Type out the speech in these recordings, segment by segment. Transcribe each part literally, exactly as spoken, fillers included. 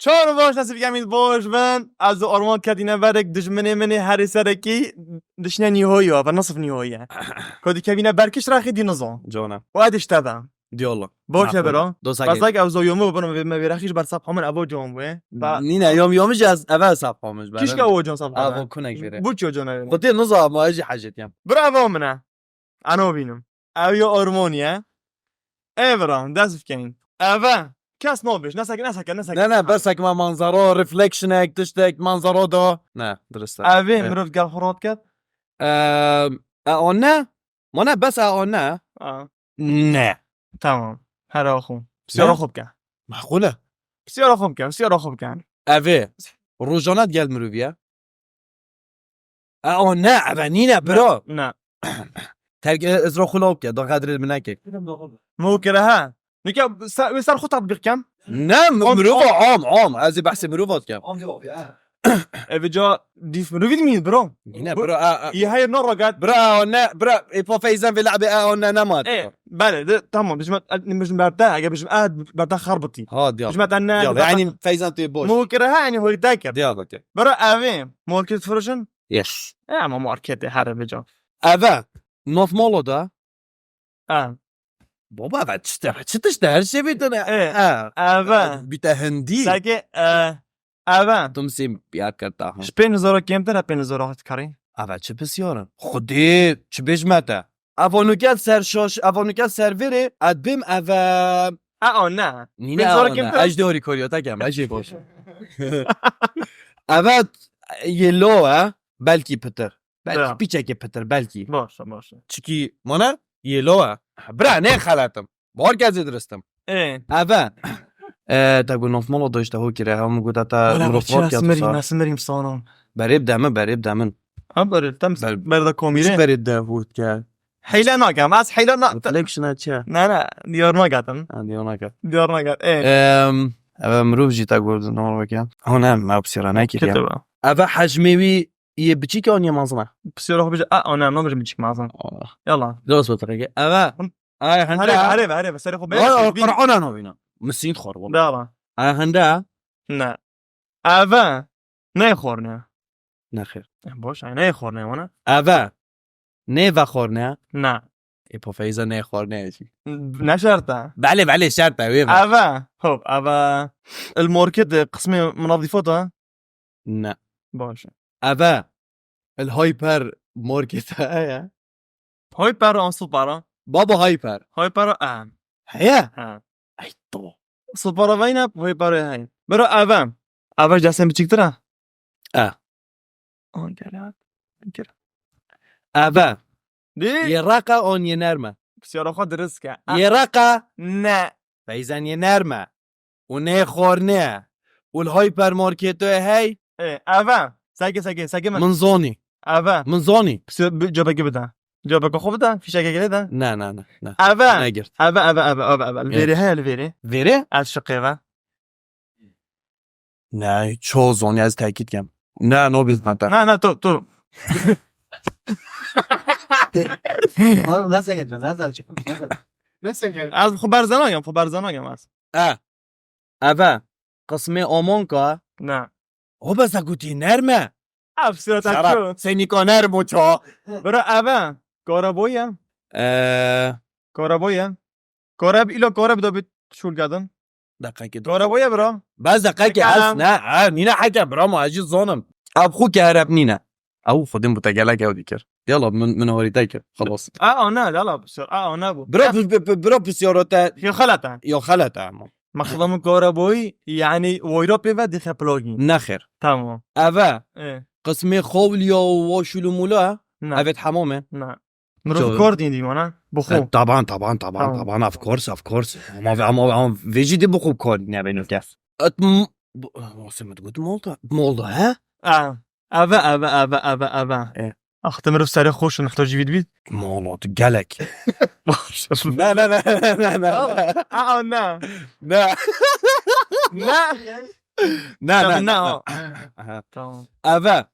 Kar baş, nesîb kemîn boş bin. Ez û Arman ketîne verek dijminê min ê herê serekî dişine nîhoyî, ve nisf nîhoyî ye. Ku dikevîne berkiş rexî dî nizon. Cana. Û ez dişte be. Diyallah. Boş e bira. Dosa Bas gel. Ek ev zo yomu bana ve me verexî ji ber sap hamin evo can ve. Ba Nîne, yom yom ji ez eve sap hamin ji ber. Kişka o can sap hamin. Avo kunek vere. Bu ço can ev. Xutê niza ma jî hecet yam. Bira evo mine. Ano bînim. Ev ya Armaniye. Ê bira, dest bikeyin. Eve. Kes nabêj. Nesek, nesek, nesek. Ne, ne, bersek ma manzaro, reflectionek, tiştek, manzaro da. Ne, dirist e. Eve, E. Mirov gel xwe rahat ket. Ehm, e, o ne? Ma ne, bes e, o ne? Ha. Ne. Tamam. Her axu. Siyara xwe bike. Maqul e. Siyara xwe bike, siyara xwe bike. Eve. Rojana gel miroviye. E, o ne, eve nîne, bro. Ne. Terk, e, ez ro xwe lawk ya, da qedrê min neke. Mokere ha. Nike, se-, wê ser xwe tatbîq kem. Ne, m-, Am-, mirova am, am. Ez ê behsê mirova dikem. Eve ca dîf mirovî dimî, bro. Nîne, bro, a, a. Yê heyr ne ragat. Bro, ne, bro, ê pa feyzen vê le'bê, a, o ne, ne mat. E, belê, de, tamam, bijim, bijim berte, eger bijim, a, berte xarbitî. Ha, diya. Bijim, te ne, Diya, berte yani feyzen tu boş. Mokere ha, yani hoy deke. Diya, okey. Bro, evê, morket froşin. Yes. E, ama marketê here bica. Eve, naf mala da. E. Baba, eve çi te, çi tişt her şey bîtin. E. E. Eve. Bîte hindî. Sake, e, eve. Tum sim ya kerta. Ji pênc zora kêmtir e, pênc zora hat karî. Eve çi pisyarin. Xudê, çi bêjme te. Eva nuke ser şaş, eva nuke ser vêrê, ez bêm eve. A, o ne. Nîne, Pênc zora a, ne. Kêmtir. Ez de orî koriyota kem, ez jê boş. Evet, yê lo e, belkî pitir. Belkî Ya. Piçekê pitir, belkî. Baş e, baş e. Çikî mana yê lo e. Bira, ne xeletim. Bar kezê diristim. Ê. Eve. E, te got nofmalo da işte ho kire, hemû got ta Wala mirov baş e, bar kez smirî, sa. Ne smirîm sanon. Berê bi demin, berê bi demin. Ha, berê, tem Ber- berda komîrê. Berê de hot ke. Heyla nakem, ez heyla na- Reflection e çi? Ne, ne, diyar naketim. Ha, diyar naket. Diyar naket, ê. Em, eve mirov jî te got, normal weke. Ha, ne, me psira nekiriye. Kete be. Eve hecmê wî yê biçîk an yê mezin e? Psira xwe bije, a, a, ne, nabijim biçîk mezin. Allah. Yalla. Dost boteke. Eve. Ay, hende. Herê, herê, herê, serê xwe bê. Ay, ay, Qur'ana nabîna. Misîn xor, wala. Dava. Ay, hende. Ne. Eve. Ne xorne. Nexêr. E, boş, ay, ne xorne, wana? Eve. Ne ve xorne. Ne. E, po feyza ne xorne jî. Ne şert e. Belê, belê, şert e, wê ve. Eve. Hop, eve. El market, e, qismê munazifat e? Ne. Baş e. Eve. El hyper market heye. Hyper an supara. Baba hyper. Hyper a. Heye? Ha. Ay to. Supara veyna hyper heye. Bero eve. Eve jasen biçiktir ha. E. An gel hat. Gir. Eve. Di. Yê reqa an yê nerme. Psiyara xwe dirist ke. Yê reqa. Ne. Feyzen yê nerme. Û nê xorne. Û li hypermarketoyê hey. E, eve. Seke, seke, seke min. Min zonî. Eve. Min zonî. Psiyo-, bi-, cevabeke bide. Cevabeke xwe bide. Fîşekeke lê de. Ne, ne, ne, ne. Eve. Negirt. Eve, eve, eve, eve, eve. Li E. Vêrê heye, li vêrê. Vêrê? Ez şiqê ve. Ne, ço zonî ez tekîd kem. Ne, no biz mata. Ne, ne, tu, tu. Oğlum nasıl geçiyor? Nasıl açık? Nasıl? Nasıl geçiyor? Ez xwe berze nagem, xwe berze nagem ez. E. Eve. Qismê omonka. Ne. O besa gotî nerme. Ev sira te Şarap. Ço. Senîka nerm o ço. Bira eve. Karaboye. E. Karaboye. Karab, ilo karab da bit şul gadin. Deqekê dur. Karaboye bira. Bes deqekê Pekala. Ez ne, ha, nîne heke bira ma ez jî zonim. Ev xwe ke hereb nîne. Ew xwedin bu te gelek ew dikir. Yala min, min horî te kir. Xelas. A, a, ne, lala, sir, a, a, ne bu. Bira, bi, bi, bi, bira pisyara te. Yo xelet e. Yo xelet e ama. Mexdamın karaboyî, yani wayra pê ve dixe plagî. Nexêr. Tamam. Eve. E. Qismê xawliya û wa şûl û mûla. Ne. Evet, hemam e. Ne. Mirov Ço- kor dîn dî mana. Bi xwe. E, taban, taban, taban, Tamam. taban. Of course, of course. Ama, ama, ama vê jî dî bi xwe kor dîne beno kes. Et m-, bu, nasıl mi got molda? Molda, he? A. Eve, eve, eve, eve, eve. E. Ax, te mirov serê xwe şin, heta jî vî dibît. Molda, gelek. Ne, ne, ne, ne, ne, ne. A, a, ne. Ne. Ne. Ne, Tabii ne, ne, ne. Ne. Aha. Tamam. Eve,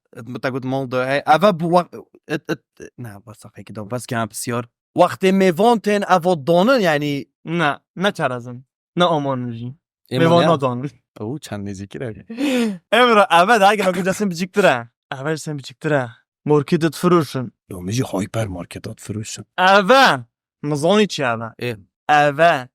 te got molda, hey. Eve bu wa-, et, et, ne, bas, peki, da, bas, kempisyar. Wextê mêvan tên eva donin, yani. Ne, ne çerezin. Ne aman jî. Ê, Mêvan mane? Nadon. Ew çend nêzîkî re. Emre, eve daha gel, hoca sen biçiktir e. Eve sen biçiktir e. Markete difiroşin. Yo, min jî hypermarketa difiroşin. Eve. Nizanî çi eve? Ê. Eve.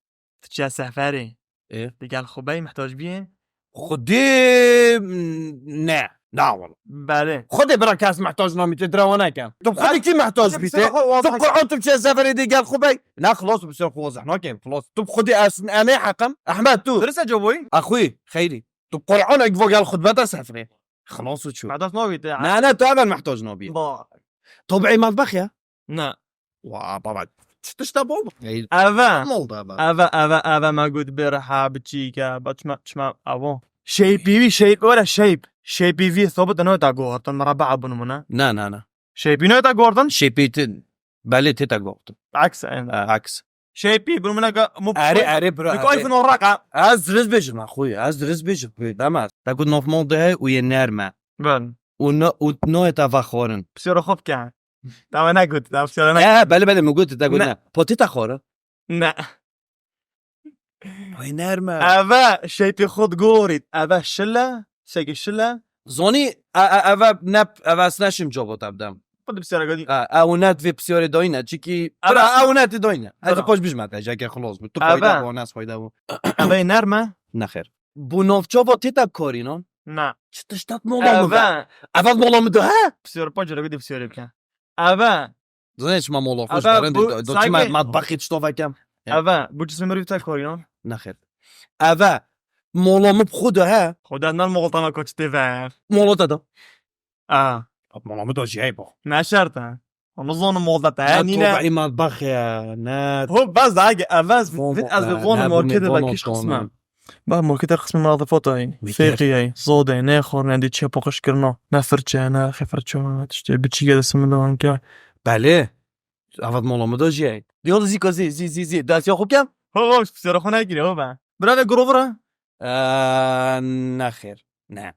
Diçe seferê. Ê. Digel xwe bey mihtac biyê? Xwedê, mm, ne. Na wala. Belê. Xwedê bira kes mihtac namî tê, dira wan nekem. Tu bi xwedê kî mihtac bî tê? Tu bi Qur'an tu biçe seferê digel xwe bey. Ne, xilas, tu bi ser xwe wazeh nakem, xilas. Tu bi xwedê ez, em ê heqim. Ehmed, tu. Dirist e, coboyî? Axwî, xeyrî. Tu bi Qur'an ek vo gel xutbeta seferê. Xilas û çû. Mehtac nabî te. Ne, ne, tu evel mihtac nabî. Ba. Tabiî matbex ya? Ne. Wa, baba. Çi tişta bol? Eve. Mol da ba. Eve, eve, eve me got bir ha biçîke. Ba çima, çima, avo. Şeypî wî, şeyp, were şeyp. Şeypî vî sobit ne ta gohartin, murabba bûn mine. Ne, ne, ne. Şeypî ne ta gohartin? Şeypî ti, belê tê ta gohartin. Aks, en. E, aks. Şeypî, bûn mine ka, mu. Erê, erê, bira, Bi erê. iPhone o raka. Ez dirist bêjim, axuy, ez dirist bêjim. Demez. Ta got nov mol de û yê nerme. Ben. Û no, û no ta va xwarin. Psiyora xwe bike. Te me negot, te psiyora ne. E, belê, belê, min got, te got Ne. ne. Potê te xwara? Ne. Ay, nerme. Eve şeytê xwe digorît. Eve şile, seki şile. Zonî, e, e, eve ne, eve ez neşim cobo te bidem. Xwe di psiyora godî. E, ew ne divê psiyarê dayîne, çikî Eve bira, ew ne ti dayîne. Ez Bira. paş bijme te, jeke xilos bû. Tu Eve. fayda bû, ne ez fayda bû. Eve nerme? Nexêr. Bu navçava tê te karînan? Na. Çi tiştet mola min be? Eve. Eve mola min de, he? Psiyora paç re godî psiyora bike. Eve. Zanê çima mola xwe Eve ji darê bu de, do çima sanki matbaxê çi tova kem? Ya. Eve, bu cismê mirî te korînan? Nexêr. Eve, mola min bi xwe de he. Xwe de nan mola tana koç tê ve. Mola te de. A. Mola min de jiyay bo. Ne şert e. Onu zonu mola te, Ne nîne. Toba matbax ya, ne. Ho, bas da, eve, Mola, vit ez ne, vonu ne, morke bu de ne, bakiş vonu qisme. Ba, marketa qismê nazifata ye. Wî Fêqî ye. Zodê, ne xorne, dî çe poqiş kirina. Ne firçe, ne xê firçe, ne tiştê. Biçî gede simida anke. Belê. Avat mola min da jî ye. Diyo zî ka zî, zî, zî, zî. Destiya xwe kem? Ho, ho, sera xwe nekiriye, ho be. Bira ve Grover ha? Eee, ne xêr. Ne.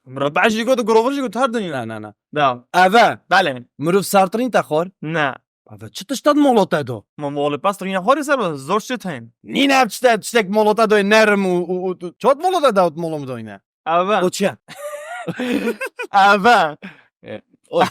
Bira be jî got Grover jî got her dinya. Ne, ne, ne. Da. Eve. Belê. Mirov sertirîn te xor? Ne. Eve çi tiştet molote do? Ma molote pastirîna xorî ser zor çi tên. Nîne ev çi te, tiştek molote do nerim û, û, û, çot molote do molo mu doyne? Eve. O çi? Eve. E, o.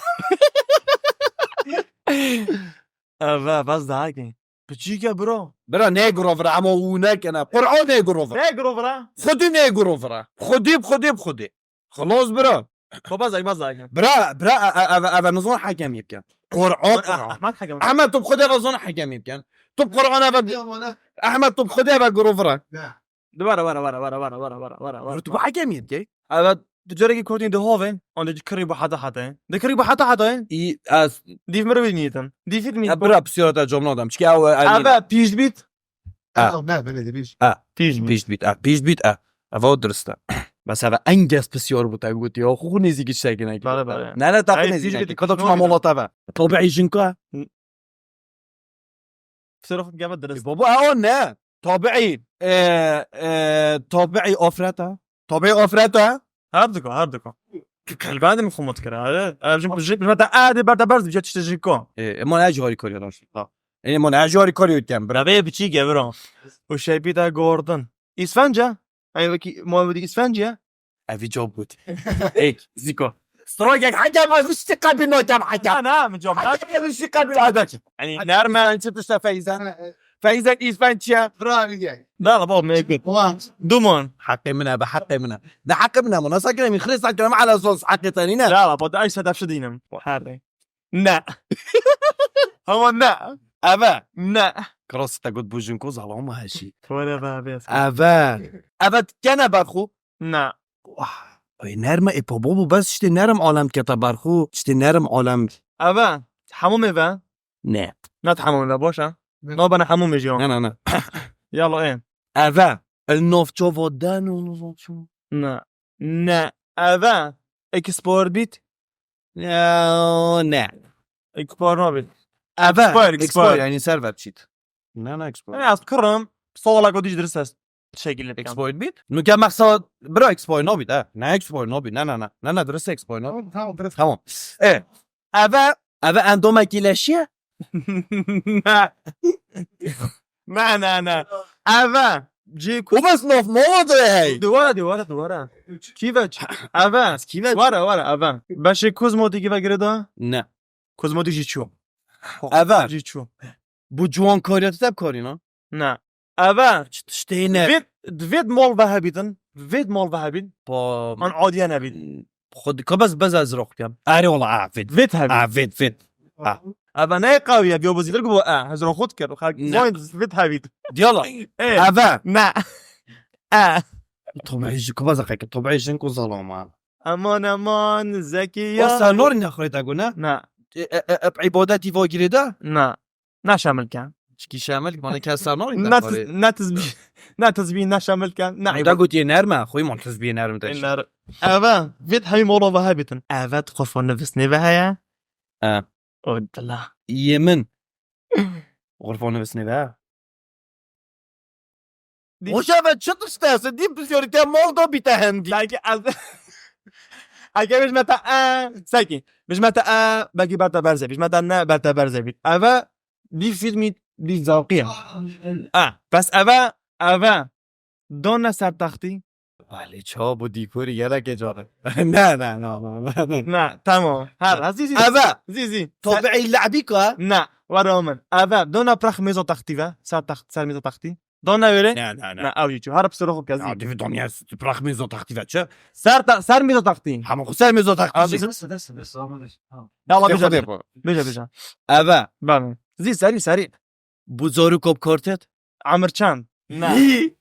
Eve, bas daha ki. Piçîke bro. Bira ne Grover ama û ne kene. Qur'an ne Grover. Ne Grover ha? Xudî ne Grover. Xudî, xudî, xudî. Xelas bira. Baba zay, bas daha ki. Bira, bira, e, e, eve, eve nizan hekemî bikin. Qur'an, Qur'an. Ahmet hekem. Ahmet tu bi Xwedê ve zan hekemî bikin. Tu bi Qur'an eve. Ahmet tu bi Xwedê ve Grover. Dubare, ware, ware, ware, ware, ware, ware, ware, ware. Tu bi hekemî bikin. Evet, tu carekî kotîn di hovên, an di kirî bu hata hata. Di kirî bu hata hata. Î, ez. Dîv mirî nîtin. Dîv nîtin. Ya bira psiyara te cevap nadem. Çünkü ew, ew. Eve pîş bît. Ha. Tamam, ne, böyle de bir. Ha. Pîş bît. Pîş bît, ha. Pîş bît, ha. Eva o dirist e. Bes eve engez pisyar bû te gotî. Ya xwe nêzîkî çi têkine ki. Bale, bale. Ne, ne, ta xwe Ay, nêzîkî pîş bît, ne ki. Ka da çima mola te ve. Tabiî jinka. Psiyara xwe gebe dirist. E, baba, o ne? Tabiî, e, e, tabiî afreta. Tabiî afreta. Her dika, her dika. Elbette mi xumut kira. Ev jin jin berde ade berde berz bir tişte jiko. E, e, mon ecari koriyor. Ha. E, mon ecari koriyor kem. Bravo. Eve biçî gevira. O şey bir daha Gordon. İsfence? Ay, wekî Muhammed İsfence ya. Evi cevap bût. Ek, ziko. Strogek hakem az işte kabin o tam hakem. Na, na, mi cevap. Hakem işte kabin o hakem. Yani nerme. Sen çıktı işte Feyza. Feyza İsfence ya. Bravo gel. Da la bol me git. Ulan. Dumon. Hakkı mına be, hakkı mına. Ne hakkı mına mı? Nasıl hakkı mı? Xirîs hakkı mı? Ala sos hakkı tanine. La la bol ay sedef şu dinim. Her. Ne. Ama ne. Eve. Ne. Krası te got bujin ko zalama her şey. Tuvalet abi. Eve. Eve gene berxu. Ne. Wah. Ay nerme e pa bobo bes işte nerim alem keta berxu. İşte nerim alem. Eve. Hamam eve. Ne. Ne hamam eve boş ha. Ne. No bana hamam eve. Ne, ne, ne. Yalla e. Eve. El nofço voden onu nofço. Ne. Ne. Eve. Export bit. Ya, ne. Export nabit. Eve. Export, Export, export. Yani server cheat. Ne, ne Export. Yani az kırım. Sola kodij dirist şekilde. Export bit. Nuke maksa bro Export nabit ha. Ne Export nabit. Ne, ne, ne. Ne, ne dirist Export nabit. Tamam, tamam, dirist. Tamam. E. Eve. Eve endomekileşiye. Ne. Ne, ne, ne. Eve. Cî ku- O bes navmala de hey. Duvara, duvara, duvara. Kî ve? Eve. Kî ve? Wara, wara, eve. Beşê kozmotîkî ve girêda? Ne. Kozmotîk jî çû. Eve. Jî çû. Bu ciwankariyatî te bikarîna? Ne. Eve. Çi tiştê ne? Vêt, vêt mal ve hebîtin. Vêt mal ve hebît. Pa- An adiye nebît. Xwe dika bes, bes ez rok bikem. Erê wala, a, vêt. Vêt hebît. A, vêt, vêt. A. Eve ne qawî ye, biyo bizîtir ku bo, a, ez rok xwe dikir. Xelk Ne. Zayın vêt hebît. Diyala. E. Eve. Ne. E. Tobeyê jin ku bes qeke, tobeyê jin ku zalama. Aman, aman, Zekiya. O ser norî nexwê te got, ne? Ne. E, e, e, e, îbadetî va girêda? Ne. Ne şemil ke. Çikî şemil, mane kes ser norî Ne nexwê. tiz-, ne tizbî-, ne tizbî, ne şemil ke, ne Te îbad- got yê nerme, xwî man tizbî nerm te. Ê ner-, Eve, vêt hemî mala ve hebîtin. Eve, tu xurfa nivîsnê ve heye? E. O dila. Yê min. Xurfa nivîsnê ve. Dî- Hoca ve çi tişt e? Dî pisyarî te mal da bîte hendî. Belkî ez, eke bijme te e, sekî. Bijme te e, belkî ber te berze. Bijme te ne, ber te berze bît. Eve, dî fîlmî, dî zewqî ye. E, bes eve, eve. Done ser textî. Belê, çawa bu dîkorî gelekê can e. Ne, ne, ne, ne, ne. Ne, tamam. Her, ha, zî, zî. Eve. Zî, zî. Tabiî lebîka. Ne, were min. Eve, dona prex mêza textî ve. Ser text, ser mêza textî. Dona wêrê? Ne, ne, ne. Ne, ew jî çû. Her pisoro xwe Ya, kezî. Divê dona prex mêza textî ve çi? Ser te-, ser mêza textî. Hema xwe ser mêza textî Abi, jî. Dest, dest, dest, dest, dest. Ya, Xwedê bêje, xwedê bêje. Xwe. Bêje, bêje. Eve. Bame. Zî serî, serî. Bu zarûka bi kar têt? Emir çend? Ne. Hî.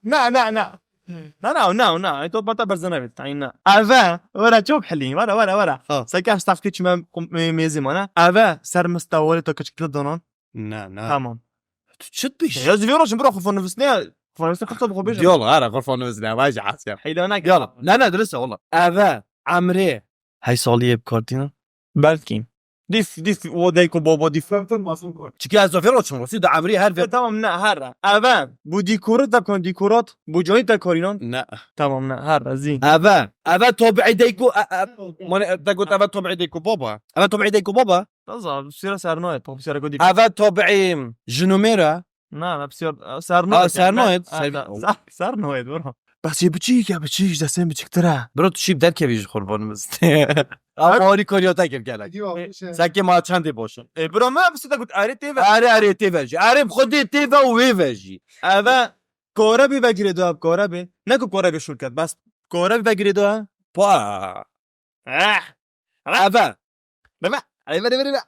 Ne, ne, ne. Ne, ne, ne, ne. Ê to bata berze nebit. Tayin ne. Eve. Were çok hilî. Were, were, were. Ha. Seke ez taxtî çime mê-, mêzî mane. Eve. Ser mistewalê to keçik dil donan. Ne, ne. Tamam. Tu çi dibêjî? Ya, ez vê rojim bira xwe nivîsne. Xwe nivîsne, xwe bixwe bêjim. Diyal, ara, xwe nivîsne. Vay, ji asya. Heyla ne Diyal. Ne, ne, dirist e, wala. Eve. Emrê. Hey saliyê bi kar tînin? Belkî. Dîf, dîf, o deyko baba dîf. Çikî ez zafê roçim rosi, da emrî her E, ve- tamam, ne, her. Eve, bu dîkorat da kon dîkorat, bu cayî te karînan? Ne. Tamam, ne, her, zî. Eve, eve tabiî deyko, e, e, mane, e, te got eve tabiî deyko baba. Eve tabiî deyko baba? Taza, sira ser nayet, tabi sira ko dîf. Eve tabiî jinumêra? Na, na, pisiyar, e, ser Ha, nayet, ser yani, nayet, ha, ser- ta-, ser, ser nayet, bro. Bes yê biçîk ya, biçîk, ji destên biçîktir e. Bro, tu şî bi derkevî ji xurbanimiz. Ama harî kariya te kir gelek. Diyor, E, şey. Sekê ma çendê boşin. E, bro, me bisi te got, erê tê ve. Erê, erê tê ve jî. Erê bi xwedê tê ve û wê ve jî. Eve, korebî vegirê do, korebî. Ne ku korebî şûl ket, bes korebî vegirê do. Pa. Eh. Eve. Bebe. Eve, eve, eve.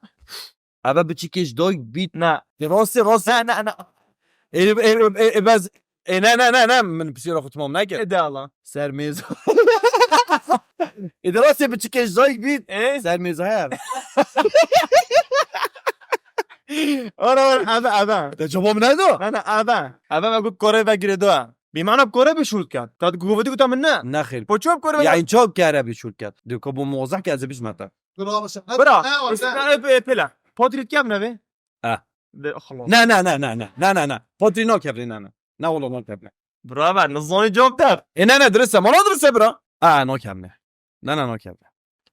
Eve biçîkê ji dayik bît. Na. Rastê, rastê. Na, na, na. E, e, e, e, bez, e, ne, ne, ne, ne, min pisîra xwe tamam nekir. E, de Allah. Ser mêz. E, de rastê biçîkê ji dayik bît. E? Ser mêz heye. Ora, ora, eve, eve. Te cevap ne do? Na, na, eve. Eve me got kore ve girê do. Bi mana kore bi şûl ket. Ta goveti ku ta min ne. Ne xêr. Po çop kore ve. Yani çok kere bi şûl ket. Diyor ki bu muazzak ya, ez bijme te. Dur abi sen. Bira, He, orada. Pela. Patrik kem ne be? Ha. De, xalas. Ne, ne, ne, ne, ne. Ne, ne, ne. Patrik no kevre, ne, ne. Ne oğlum, no kevre. Bira ver, nizanî cevap der. E, ne, ne, dirist e. Mana dirist e, bira. Ha, no kevre. Ne, ne, no kevre.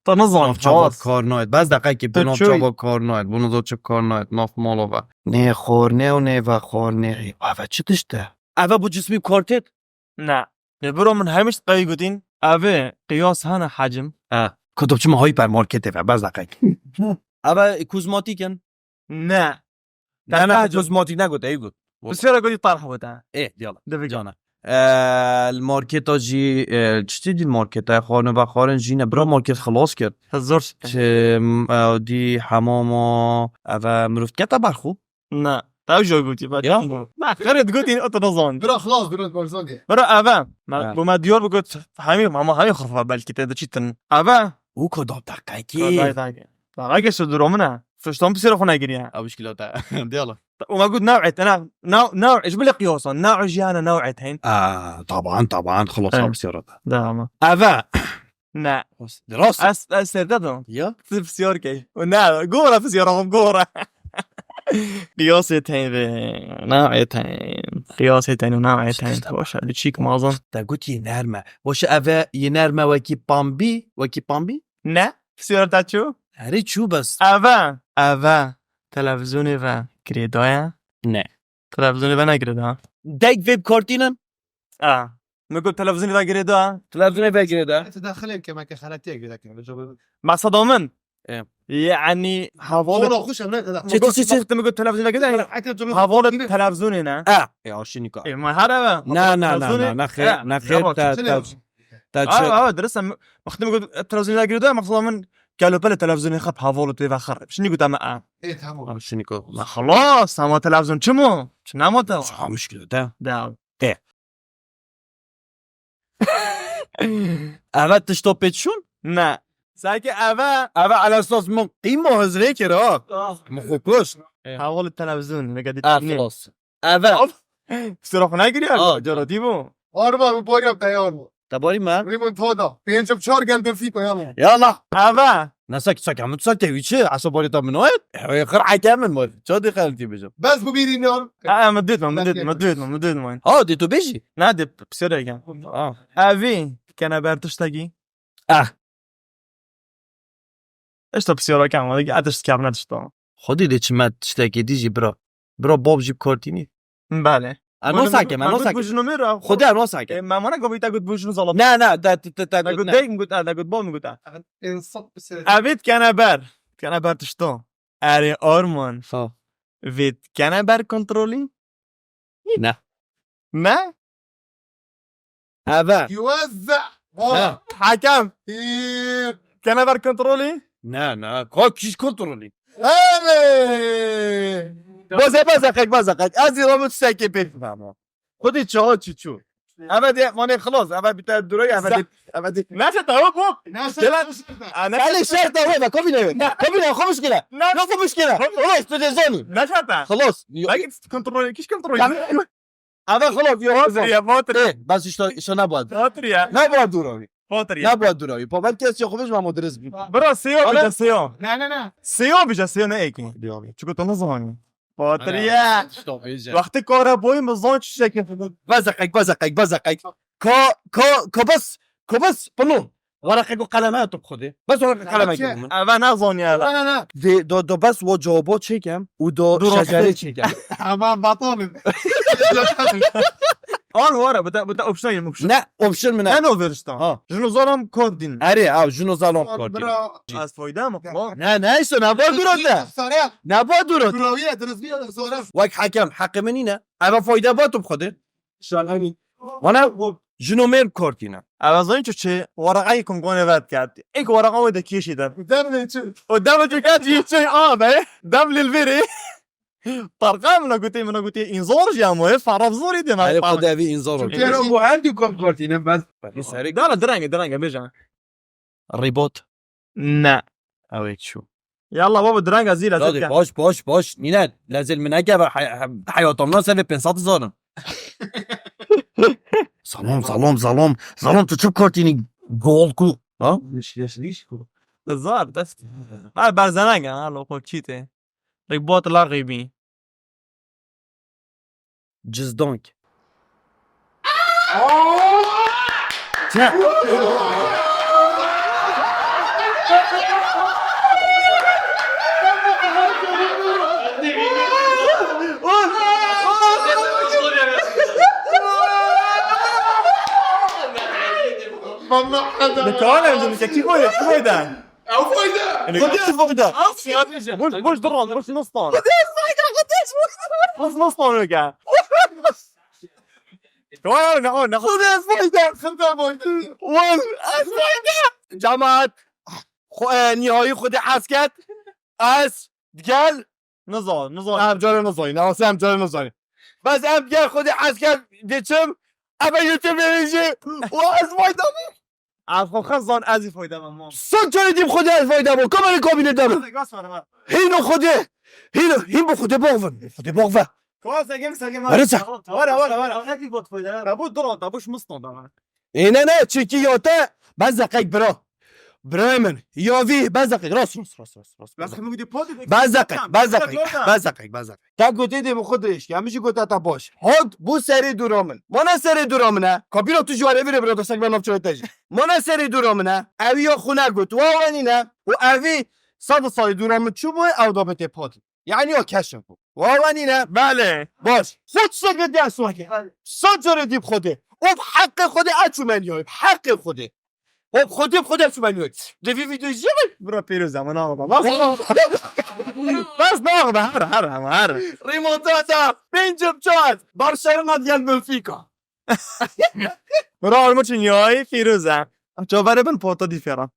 Ta nizanî, Çava xalas. Kar nayet. Bes deqekî, bu Tu nav çûyî? Çava kar nayet. Bunu da çi kar nayet. Nav malova. Ne xor ne û ne ve xor ne. Eve çi tişt e? Eve bu cismî kar têt? Ne. Ne biro min hemiş qey gotin. Eve qiyas hene hacim. Ha. Kutu çima hypermarketê ve, bes deqekî. Eve kozmatîk in? Ne. Ne, ne, Te kozmatîk ne got, ey got. Pisiyara gotî tarh bû te. Ê, diyala. Divik. Cana. Eee, li marketa jî, eee, çi dî marketa? Xwarin ve xwarin jî ne. Bira market xilas kir. Zor. Çi, eee, dî hemama, eve mirov dikete ber xwe? Ne. Ew jî gotî, ben Ya. Ne, xeret gotî, o tu nizan. Bira xilas, bira barzan de. Bira eve. Me, Ha. Bu me diyar bigot, hemî, ama hemî xurfa belkî te diçîtin. Eve. Û ko dap deqekî. Ko dap deqekî. Deqekî şu duro min e. Fiştan pisiyara xwe negiriye. Ew muşkila te. Diyala. Û me got new'ê te, ne, ne, ji bilî qiyasan, ne jiyane new'ê te hên. Aa, taban, taban, xulasa Evet. Pisiyara te. Dama. Eve. Ne. Rast. Ez, ez serde dam. Ya. Tu pisiyar key. Û ne, gora pisiyara xwe gora. Qiyasê te hên ve, new'ê te hên. Qiyasê te hên û new'ê te hên. Baş e, biçîk mazin. Te gotî nerme. Baş e, eve yê nerme wekî pambî, wekî pambî? Ne. Pisiyara te çû? Herî çû bes. Eve. Eve. Televîzyonê ve girêdaye? Ne. Televizyonê venegire da. Dek vê bi kar tînin? A. Min got televizyonê vegire da. Televizyonê vegire da. Te daxilê ke me ke xeletiyek vê deke. Maqseda min. E. Yani, hevalê Ola xweş em ne. Çi, çi, çi, çi? Wextê min got televizyonê vegire da. Hevalê televizyonê ne? A. E, aşî nîka. E, ma her eve. Na, na, na, na, na, xêr, na, xêr, te, te, te çi? Awa, awa, dirist em. Wextê min got televizyonê vegire da, maqseda min kelopelê televizyonê xwe bi hevalê tu vexir. Şinî got em a. E, tamam. Şinî got. Ma xelas, ama televizyon çi mo? Çi nema te? Çi muşkil te? Da. E. Eve tişto pê çûn? Ne. Sanki eve. Eve elesas min qîmo hizrê kir ha. Ah. Min xwe kuşt. Hevalê televizyon, ne gadî. Ah, xelas. Eve. Of. Sura xwe negiriya. Ah. Cara dî bû. Arma, bu boyra peyar mı? Te barî me? Rîmin toda. Pêncim çar gel bir fî peyar mı? Yallah. Eve. Nasa ki çak, min çak tevî çi? Asa barî ta min o. Ewe xir heke min var. Ça dê xeltî bijim. Bes bu bir inan. Ha, min dît, min dît, min dît, min dît, min. Ha, dê tu bêjî? Ne, dê psireke. Ha. Evî kene ber tiştekî. Ah. Eşta psiyara kem, wala ki ateş kemine tişta. Xwedî dê çi me tiştekî dî jî bira. Bira bab jî bi kar tînî. Belê. Em wasa ke, em wasa ke. Xwedî em wasa ke. E, me mana gavî te got bujnu zalam. Ne, ne, te, te, te, te got ne. Dek mi got, e, te got bab mi got, e. Evê dikene ber. Dikene ber tişta. Erê Arman. Ha. Vê dikene ber kontrolî? Ne. Ne? Eve. Yuwezze. Ha. Hakem. Hîr. Kene ber kontrolî? Ne, ne. Ka kîş kontrolî? Eve. Baze, baze qek, baze qek. Ez ê rabit sekê pê bifehmo. Xwedî çawa çi çû? Eve de, manê xilas, eve bite duroy, eve de, eve de. Neşe tawa bu. Neşe. Gel. Aa, neşe. Elê şer tawa, be, kovine. Ne? Kovine, xwe muşkile. Ne? Ne xwe muşkile? Xwe-, Xilas, tu dê zanî. Neşe ta. Xilas. Yo. Belki kontrolü, kîş kontrolü. Eve xilas, yo. Fatir ya, fatir. E, bas işte, işte ne bu? Fatir ya. Ne bu duroy? Fatir ya. Ne bu duroy? Pa ben kes yok, xwe muşkile, ama diriz. Bira, seyo bije, seyo. Ne, ne, ne. Seyo bije, seyo ne eki? Diyor. Çünkü tu ne zanî? Fatir ya. Wextê kara boyî min zan çi şekil. Baze qek, baze qek, baze qek. Ka, ka, ka bes, ka bes, pino. Waraqek û qeleme tu xwedê. Bes waraqek qeleme ki min. Eve ne zaniye eve. Ne, ne, ne. De, do, do bes wo cevabo çekem û do şecerê çekem. Ama batal. Al wara, bu da, bu da opsiyon, opsiyon. Ne, opsiyon mu ne? Ne o verişta? Ha. Jino zalam kod din. Erê, ha, jino zalam kod din. Bira. Az fayda mı? Ne, ne, işte, ne var durada? Ne var durada? Kurawiye, diriz bir zora. Wek hakem, hakkı mı nine? Eve fayda batı bu kadar. Şalani. Bana jino mer kortine. Eve zayın çi, waraqayı kum gone vet kat. Ek waraqa o da kişi de. Dem ne çi? O dem çi kat, çi, a be. Dem lil veri. Tarqa min gotê, min gotê, înzor jî ama, e, faraf zorî de. Erê, xwe de evî înzor o. Kero bu her du kom kortîne, bes. Dara direnge, direnge, bêje. Rîbot. Ne. Ew ê çû. Yallah baba, direnge zî lezet ke. Baş, baş, baş. Nîne, lezil min neke ve hay-, hay-, hayatımdan seve pênc sed zanim. Zalom, zalom, zalom. Zalom, tu çi kortînî gol ku? Ha? Zar, dest. Ha, berzenenge, ha, lo xwe çî tê. Rêkbat la rêbî. Cizdank. Li kane em kî koyde, kî koyde? Ew fayda. Xwedê ez fayda. Boş, boş duran, boş nastan. Boş nastan. Boş nastan. Boş nastan. Boş nastan öyle. Vay, ne, ne. Xwedê ez fayda. Xwedê fayda. Wan, ez fayda. Cemaat, xwe, e, nihayî Xwedê hez ket. Ez gel. Nizan, nizan. Em cara nizanî, ne, em cara nizanî. Bes em gel Xwedê hez ket diçim. Ebe YouTube verişi. Wa ez fayda. Ez xwe xezan ez ê fayda bim, mam. Sed carî dîm Xwedê ez fayda bû. Kamerê kabîne de bû. Hîno Xwedê. Hîno, hîn bi Xwedê box vin. Xwedê box ve. Were çek. Were, were, were. Hepî bot fayda. Rabû duran, rabû şmistan da. Ê, ne, ne, çekî ya te. Bez deqek bira. Birayê min. Ya vî, bez deqek. Rast, rast, rast, rast, rast. Bez deqek, bez deqek, bez deqek, bez deqek. Te gotê dê bi xwe dirêj ke, min jî gote te baş. Hat bû serê dûra min. Mana serê dûra min e. Kabîla tu ji warê vîrê bira destek ben navçe te jî. Mana serê dûra min e. Ew ya xwe negot. Wa wenî ne. Û evî Sed salî dûra min çûbû, ew da bitê padî. Yani o keşf bû. Wa wenîne? Belê. Baş. Xwe çi sed ve ders weke. Sed carê dî bi Xwedê. O bi heqê Xwedê eçû men yoy. Bi heqê Xwedê. O bi Xwedê, bi Xwedê eçû men yoy. De vî videoyê jî bira pêroz zaman ağda. Bas. Bas da ağda, her, her, her. Remontada. Pêncim çar. Barcelona diyen Benfica. Bira armû çin yoy, pêroz e. Çavere bin pota dîfêra.